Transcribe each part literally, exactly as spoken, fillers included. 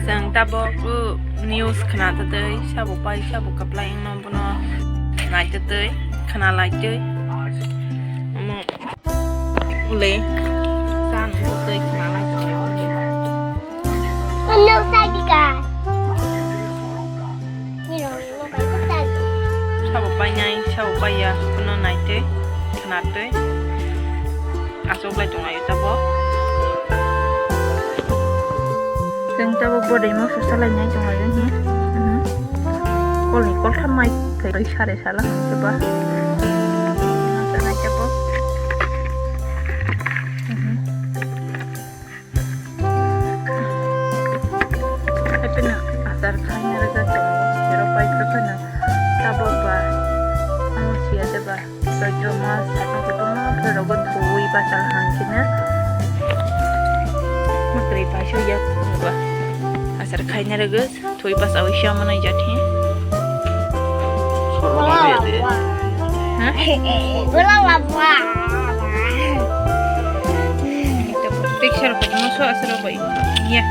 Chwng tabuk news khna twtwi sabo pai sabo kwplai wngno bono nai twtwi khna lai twi. Omo ule chang twtwi khna lai twi. Sabo painai, sabo paiya, bono naitwi, khwnatwi. Achuklai tonglaio tabuk. Chwng tabuk bodai moso salainai tonglaio hiya. Mhm. Kolni koltham mai khe sare sala hwnwi ba. Sanai tabuk. Mhm. Haipeno achar khaina rwgwi tongo, ero paipra phano tabok ba omo siya de ba choitro mas sakno kotorma phairogo thuwi bachal hangkhe na mwkhwrwi paisa ya ba achar khaina rwgwi. Twi pas awi siya manai jat hi. Soro ma ya de. Ha? Gula la bwa. Picture ko mo so asro ko. Ya.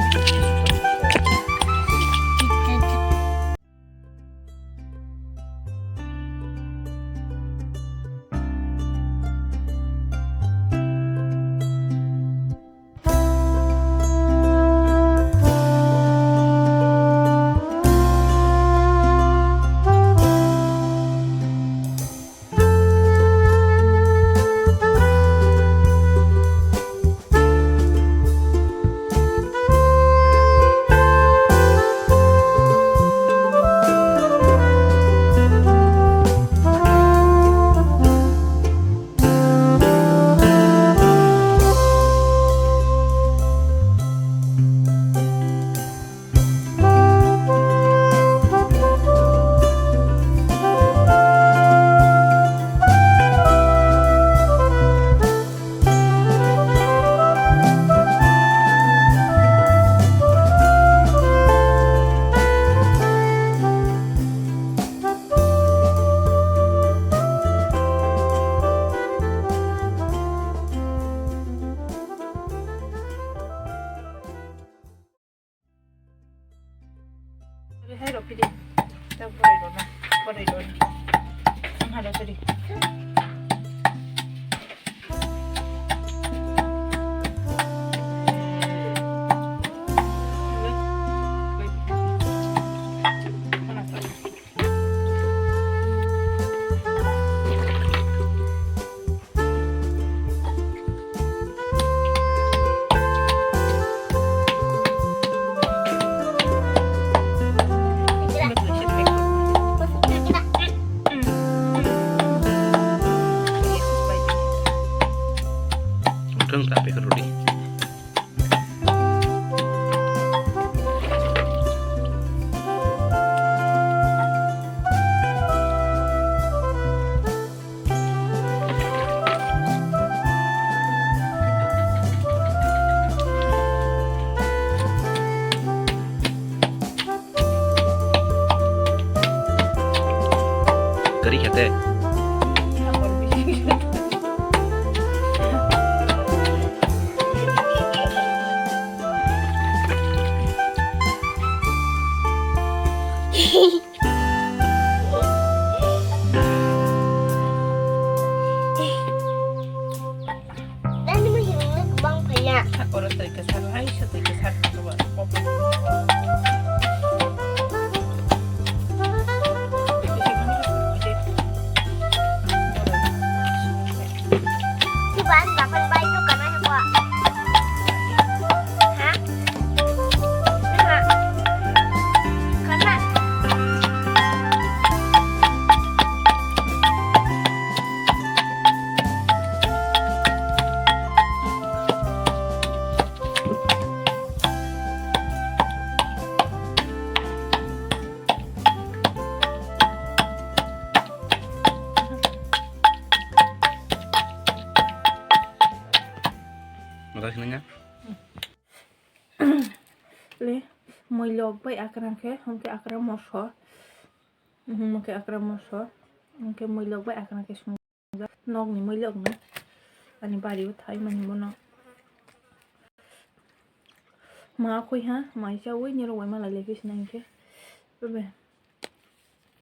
Hai rok pidi. Tak borai rok na. Borai rok. Ang haro tadi. Muthung tapi kerudi. Kari khete. Nani mo himna kubang phaiya. Sakoro twi kwchar hai, sa twi kwchar. Chuban bapan bai tu kana hapa? Ha? Ha? Kana? Mata sinanya? Le, moilok bai akrang khe, hwnkhe akrang moso. Mhm, hwnkhe akrang moso. Hwnkhe moilok bai akrang khe sung. Nokni moilokno ani bario thai mani bono. Ma khoi ha, mai chawi nirok bai malai lai phi sinai hinkhe. Bebe.